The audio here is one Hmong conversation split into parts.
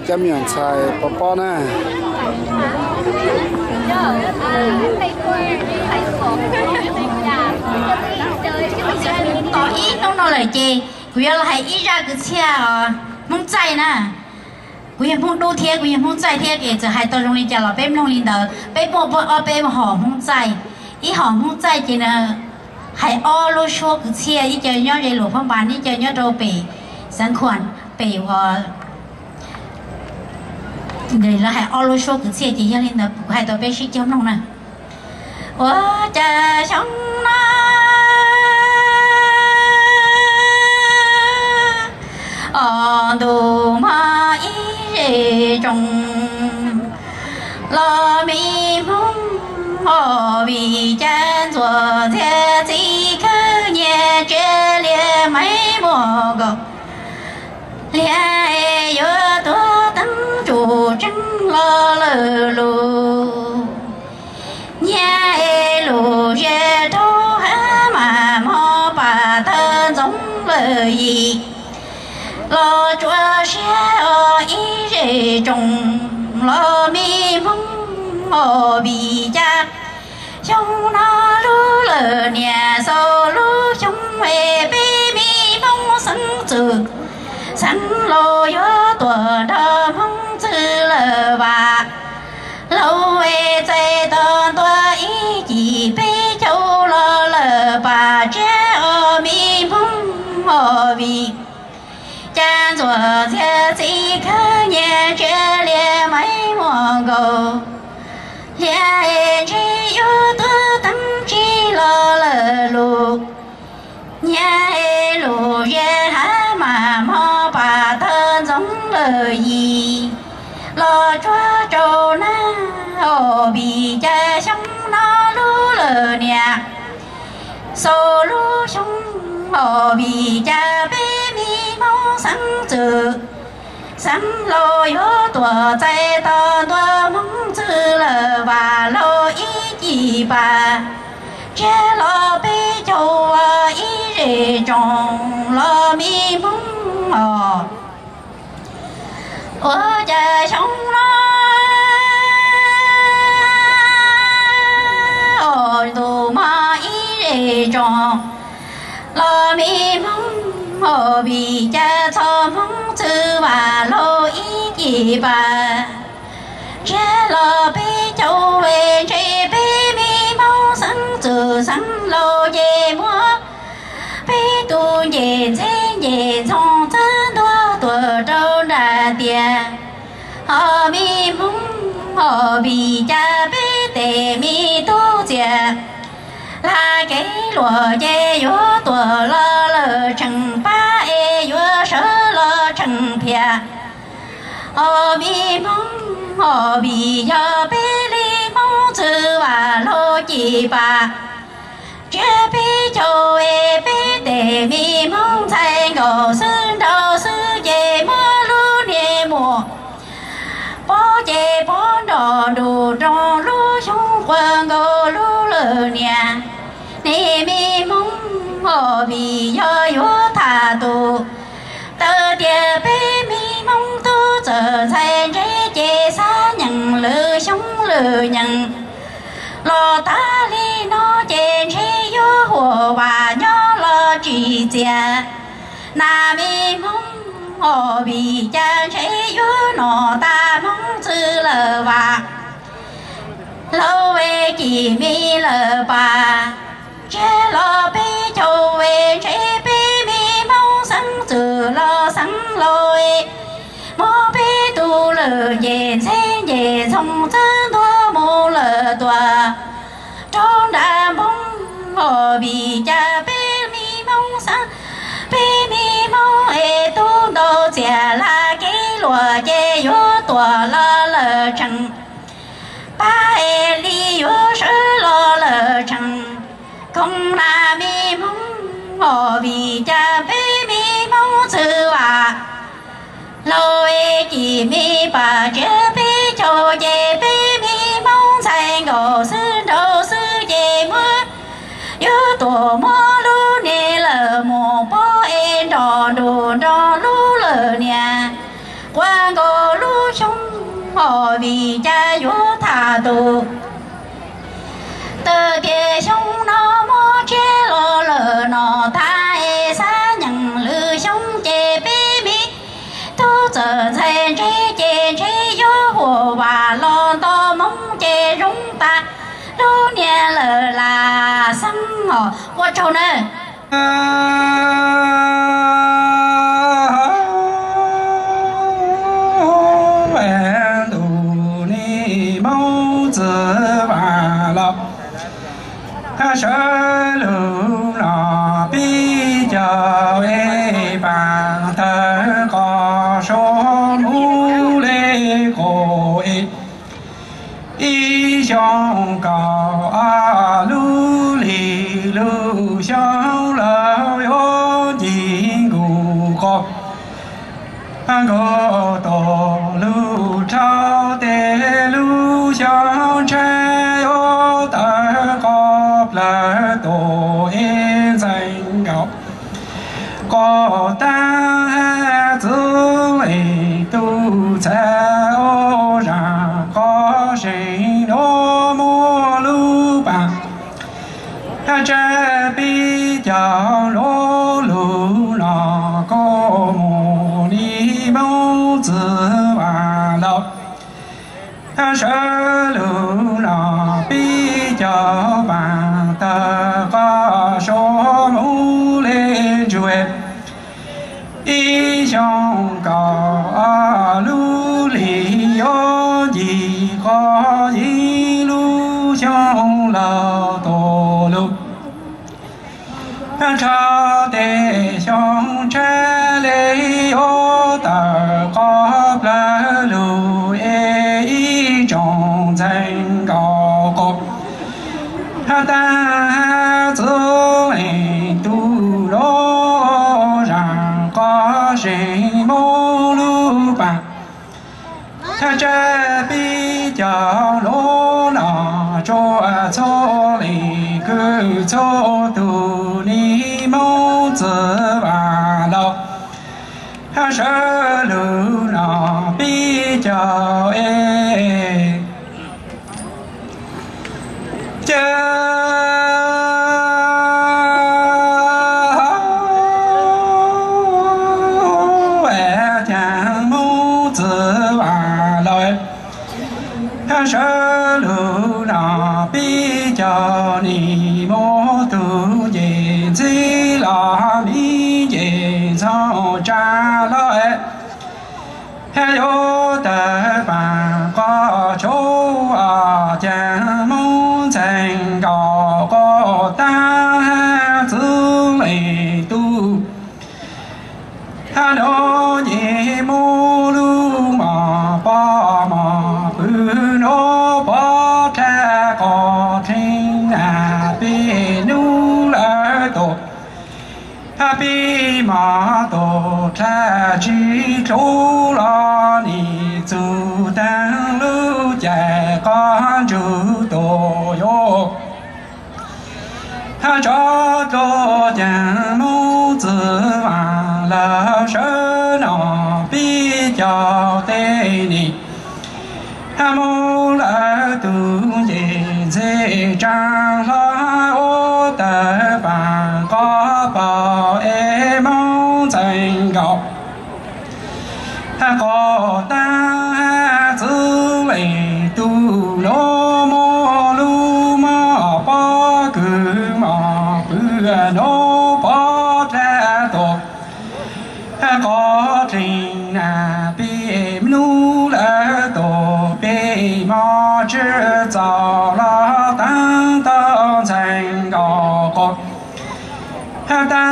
Cov me nyuam ntxhais pov pob na. Tau ib hnub no lawm ces kuv yuav los hais ib zaj kwv txhiaj os Hmoob txaij na. Kuv yog Hmoob dub thiab kuv yog Hmoob txaij thiab es txawm hais tau zoo li cas los peb mloog li ntawd. Peb muaj ob peb hom Hmoob txaij. Ib hom Hmoob txaij ces nws hais ob lub suab kwv txhiaj, ib co nyob ze Luam Phab Npas, ib co nyob rau pem Xeev Khuam pem uas lawv hais ob lub suab kwv txhiaj ces yog li ntawd kuv hais tau peb sib cog mloog na. Ua cas xyoo no os ntuj mog ib zej tsoom los me Hmoob os, vim cas ntxuav ntxiag txiv khawb nyias tsiaj liaj maiv muaj nkaus. Liaj es yuav tuag teeb tsuj tseeb los lawm lus. Nyiaj es lus zia rau hab mas mog pam tawg ntxoov lawm yim. Los tsuas siab os ib zej tsoom los me Hmoob os, vim cas xyoo no lub lawm niam xaus lub xyoo es peb me Hmoob xeeb txwm xeeb laus yuav tuag nrog Hmoob txwj lawm vam. Laus es txais tos ntua ib cim peb caug los lawm pam tsiab os me Hmoob os, vim cas ntxuav ntxiag txiv khawb nyias tsiaj liaj maiv muaj nkaus. Liaj es ntshe yuav tuag teeb tsig los lawm lus. Nyiaj es lus zia hab mas mog pam tawg ntxoov lawm yim. Los tsuag rau nag os, vim cas xyoo no lub lawm niam xaus lub xyoo os, vim cas peb me Hmoob xeeb txwm xeeb laus yuav tuag txais tos ntua Hmoob txwj lawm vam. Laus ib cim pam tsiab los peb caug ua ib zej tsoom los me Hmoob os. Ua cas xyoo no os ntuj mog ib zej tsoom los me Hmoob os, vim cas txog Hmoob txwj vam. Laus ib cim pam tsiab los peb caug es ntshe peb me Hmoob xeeb txwm xeeb laus ces muab peb tus ncej ntxheb ncej ntxhoo txawb ntua tuag rau nram tiaj. Os me Hmoob os, vim cas peb tes me tub txias lag kev luam ces yuav tuag los lawm tseem pab es yuav sawv los tseem phiaj. Os me Hmoob os, vim yog peb li Hmoob txwj vam. Laus cim pam tsiab peb caug es peb tes me Hmoob ntxhais nkaus xwb nraud xwb ces muab lub niag muam pob ces pob nrog nruj nroo lub xyoo quaj nkaus lub lawm niam. Nej me Hmoob os, vim yog yuav tham tus taw tias peb me Hmoob tub txawm ntxhais ntse ces xab nyeem lwm xyoo lwm nyeem los tag li no ces ntshe yuav huam vam nyob los tsis txias. Nas me Hmoob os, vim cas ntshe yuav nom tas Hmoob txwj lawm vam. Laus es cim me lawm pam tsiab los peb caug es ntshe peb me Hmoob xeeb txwm los xeeb laus es muab peb tus lawm ncej ntxheb ncej ntxhoo txawb ntua mus lawm tuaj rau nram npoo os, vim cas peb me Hmoob xeeb, peb me Hmoob es tub ntau txias lag kev luam ces yuav tuag los lawm tseem pab es li yuav sawv los lawm tseem koom. Nas me Hmoob os, vim cas peb me Hmoob txwj vam. Laus es cim me pam tsiab peb caug ces peb me Hmoob ntxhais nkaus xwb nraud xwb ces muab yuav tuam muab lub niag lawm muam pob es nrog nruj nroo lub lawm niam quaj nkaus lub Vim cas yuav tham tus twg tias xyoo no muaj tsiaj los lawm no, thaj es xab nyeem lwm xyoo ces peb me tub txawm ntxhais ntse ces ntshe yuav huam vam los nto Hmoob ces zoo tas lub niag lawm las xeeb os. Ua tsaug nawb. Ntuj ni Hmoob txiv Vam Laus, sawv lug no pib caug es paam tawg qos sua mus le qaum es ib xyoo kaum ob lub hlis lub xyoo laus yuav ci nkaus qos nkaus tus lub rhau tes lub xyoo ntshav yuav tawg qos plawg tus es ntxeev nkaus qos tag. Txwv leej tub txhais ua zaam qos seem nuav muaj lub paam tsab pib caug nuav lug no kuj mus ni Hmoob txiv Vam Laus, sawv lug no pib caug paam tawg qos sua mus le ntsuag ib xyoo kaum ob lub hlis yuav ci qos yim lub xyoo laus tus lub rhau tes xyoo ntshav le yuav tawg qos plawg lug es ib tsoom ntxeev nkaus qos tag. Txwv leej tub nuav zaam qos seem muaj lub paam tsab pib caug nuav no tsuas txhua leej kws txhua tug ni Hmoob txiv Vam Laus, sawv lug no pib caug es ca Hmoob txiv Vam Laus, sawv lug no pib caug ni muaj tug nce ntxhib los mi nce ntxhoo tsa los yuav tawg paam qos tshuav ca Hmoob ntxeev nkaus qos tag. Txwv leej tub nuav nce muaj lub mos pob mos pw nuav pov rhab qos rheev na peb nub lawm tus peb mos tus rhab tsi dlub los nim txug taag lub caij qos ntsug tus yuav tso dlua ca Hmoob txiv Vam Laus sawv no pib caug teb nim Hmoob lawv tug nce ntxhib tsaa hlo ua tawg paam qos paug es Hmoob ntxeev nkaus qos tag. Txwv leej tub nuav muaj lub mos pob kws mos pw nuav pov rhab tus qos rheev na peb nub lawm tus peb mos tsi txaus los taag tau ntxeev nkaus qos tag.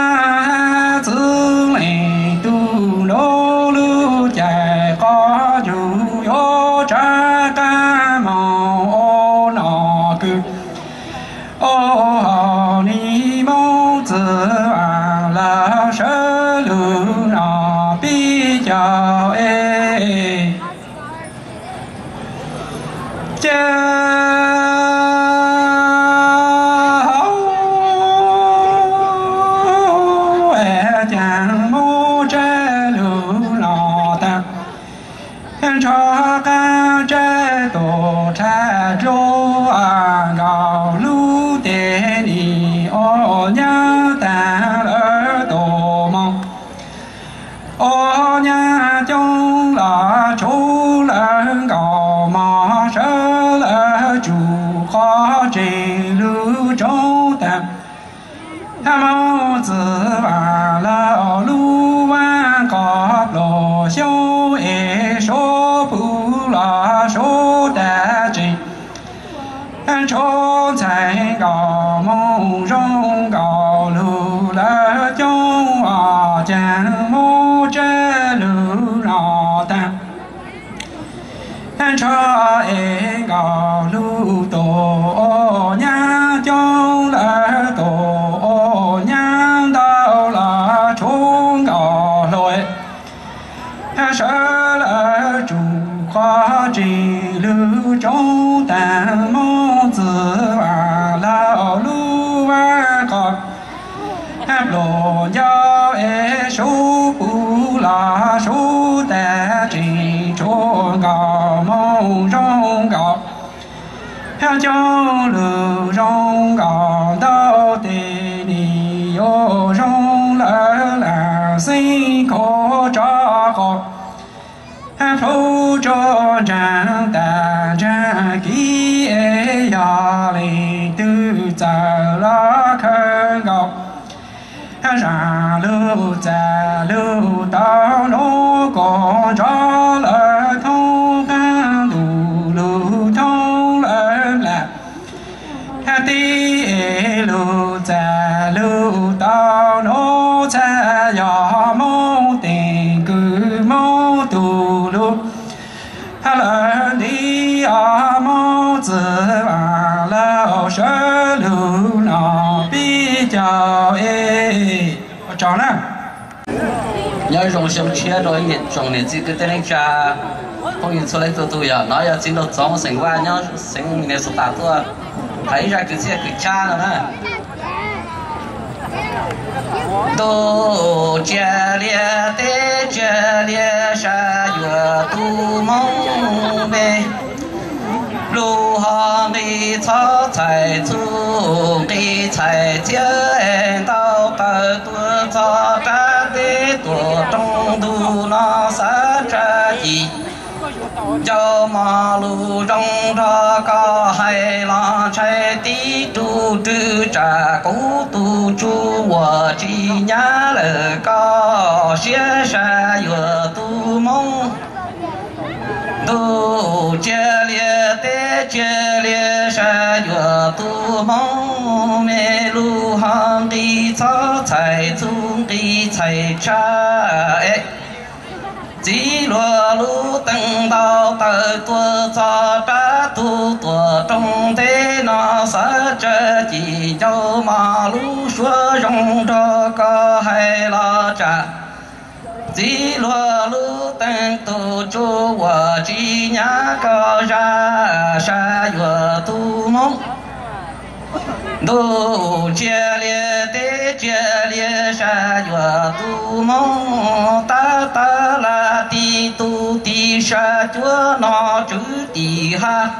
Txwv leej tub nuav lub caij qos ntsug yuav tsa qab moog ua nom kws ua hauv ni Hmoob txiv Vam Laus sawv lug no pib caug es ca Hmoob tsa lug no taag nrho Ob qab tsab tuam rhaj dlua, nkaus lub tes nim ua nyab tag lawm tuam moos. Ua nyab coob los tshuav lawv nkaus mog, sawv lawv tsum qhov tsev lug tsoob tag. Hab Hmoob Txwv Vam Lauj lub vab qos pluas xyoob es suav puv los suav tag tsees. Hab tshuav ntxhais nkaus moo zoo nkaus lug lawv coob os, caag Hmoob tsab lug no tag. Hab ntsho es nkaus lug tuam ua nyab coob lawm tuam ua nyab ntau los tshuav nkaus hluas. Hab sawv lawv tsum qhov tsev lug tsoob tag, Hmoob Txwv Vam Lauj lub vab qos. Hab pluas ncauj es suav puv los suav tag tsees, tshuav nkaus moo zoo nkaus. Hab coob lug zoo nkaus ntau tes, nim yuav zoo lawm lam xeeb khuav tso qos. Hab plhuav tsuag ntsaag tas ntsaag kiv es yog leej twg txawm los khaws nkaus. Hab zam lug txam lug tau nuav, kuas ntsoov lawm thoob qaab ntuj lug thoob lawm nplaim. Hab tib es lug txam lug tau nuav, txhaj yog Hmoob teem kws Hmoob tug lug. Hab lawv nti os, Hmoob Txwv Vam Lauj sawv lug no pib caug es. Ua tsaug na. Nyob zoo xyoo tshiab rau ib tsoom niam txiv kwv tij neej tsa, phooj ywg txhua leej txhua tug. Yog no yog Txiv Nraug Txoov xeem Vaj nyob xeev Minnesota tuaj hais ib zaj kwv txhiaj kwv txhiaj no na. Ntuj tsia lias teb tsia lias, sab yuam tug Hmoob me. Lub hov nqi txhob txhais txuj nqi txhais txiab, ntau taws tuaj txog rab teb tuam rooj ntug no xav tsab ci. Ncauj mos lug zoo nrog koj hais los ntshai, tib tug rwg tsam kuv tus tsuj uas tsis nyab lawm koj siab, sab yuam tug Hmoob. Ntuj tsia lias teb tsia lias, sab yuam tug Hmoob me. Lub hov nqi txhob txhais txuj nqi txhais tshaj. Txiv hluas lub teej ntau taws tuaj txog rab tug tuam rooj ntej no xav tsab ci. Ncauj mos lub suab zoo nrog koj hais los tsam. Txiv hluas lub teej tus tsuj uas tsis nyab koj zaj, sab yuam tug Hmoob. Ntuj tsia lias teb tsia lias, sab yuam tug Hmoob. Tab tab laj tib tug tib sab cuab no tswv tib hab.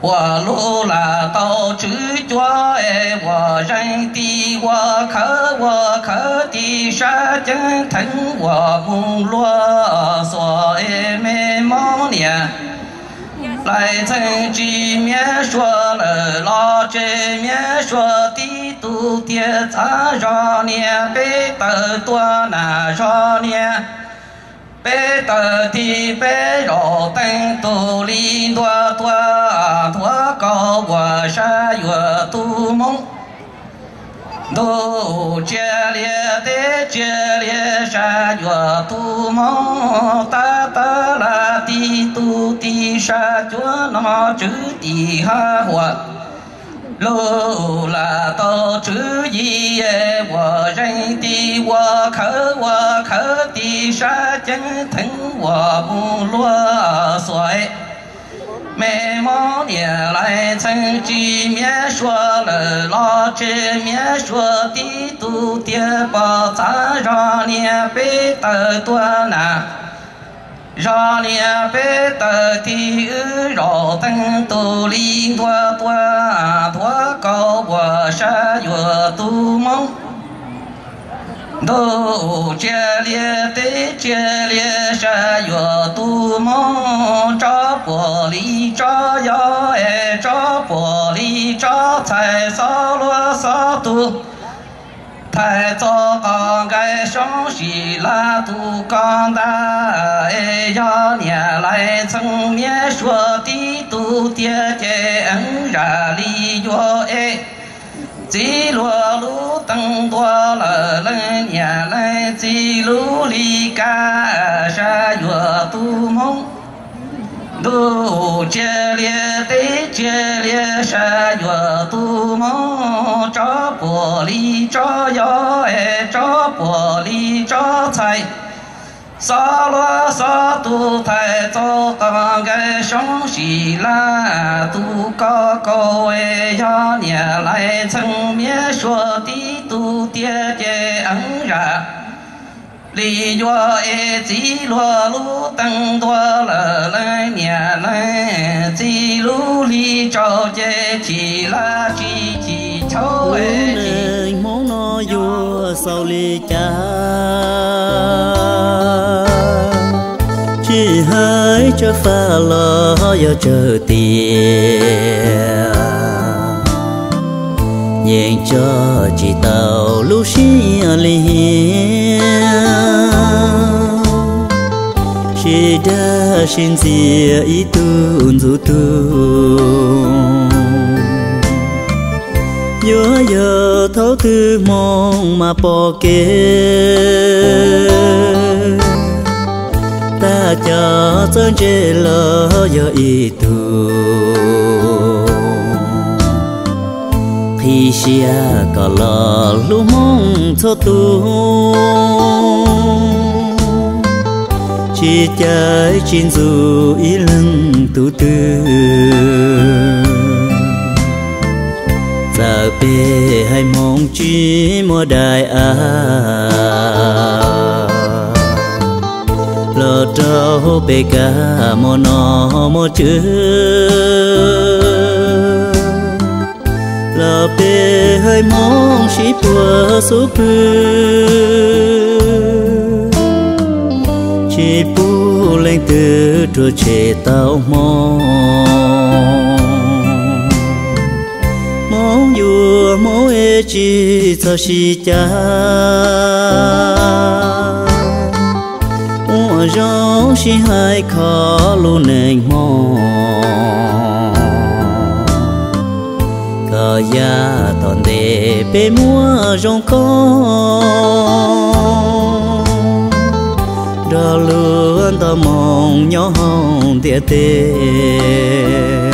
Uas lug lam tau tswv cuab es uas zeeg tib ua khawv ua khawv tib sab ceeb theev uas mus luag xuas es me mob niam. Lais txheej tsis miab sua lawm los tseg miab sua, tib tug tiag txav zog niag peb taws tuaj nam zog niag. Peb taws tig peb zaum teej tus li ntua tuaj nthuav koj uas sab yuam tug Hmoob. Ntuj tsia lias teb tsia lias, sab yuam tug Hmoob. Tab tab laj tib tug tib sab cuab no tswv tib hab huam. Lug lam tau tswv yim uas zeeg tib ua khawv ua khawv tib sab ceeb theev uas mus luag xuas. Me mob niam lais txheej tsis miab sua lawm los tseg miab sua, tib tug tiag pom txav zog niag peb taws tuaj nam. Zog niam peb tawm tig wb zaum teej tus li ntua tua, thuav kaus puam sav yuam tus Hmoob. Ntuj tsiaj liaj teb tsiaj liaj sav yuam tus Hmoob, tsob puam li tsob yob es tsob puam li tsob txhais, xob luab xob tug thais txog qos nkaij soob sim laj tus ko ntag. Es yog niam lais ntxhee miab suav tib tug tiag ces eev zam li yuav es txiv luag lub teej ntua lawm, leej niam leej txiv lub hli kaj sav yuam tus Hmoob. Ntuj tsiaj liaj teb tsiaj liaj sav yuam tus Hmoob, tsob puam li tsob yob es tsob puam li tsob txhais, xob luab xob tug thais txog qos nkaij soob sim laj tus ko kaus. Es yog niam lais ntxhee miab suav tib tug tiag ces eev zam li yuav es txiv luag lub teej ntua lawm, leej niam leej txiv lub hli tsaus ces chim laj tsis chim chaub. Lub neej Hmoob no yuav xaus li cas? Tsis hais tsawg faj los yog tsawg tiam, yeej tso tsis tau lub siab li. Sib dag sib ntxias ib tug ntxub tug, yuav yog thaum twg Hmoob mas pom kev. Tag cov txawj ntse los yog ib tug, qhib siab kom los hlub Hmoob txhua tus, tsis cais tsis ntxub ib leeg tus twg. Txawm peb haiv Hmoob tsis muaj daim av los rau peb kab muaj nom muaj tswv, los peb haiv Hmoob sib puag xub pwg, tsis pub leej twg rhuav tshem tau Hmoob. Hmoob yuav Hmoob es tsis txhob sib cam, ua zoo sib hais kho lub neej Hmoob, kom yav tom ntej peb muaj zoo koob, nrog luag nto moo nyob hauv ntiaj teb.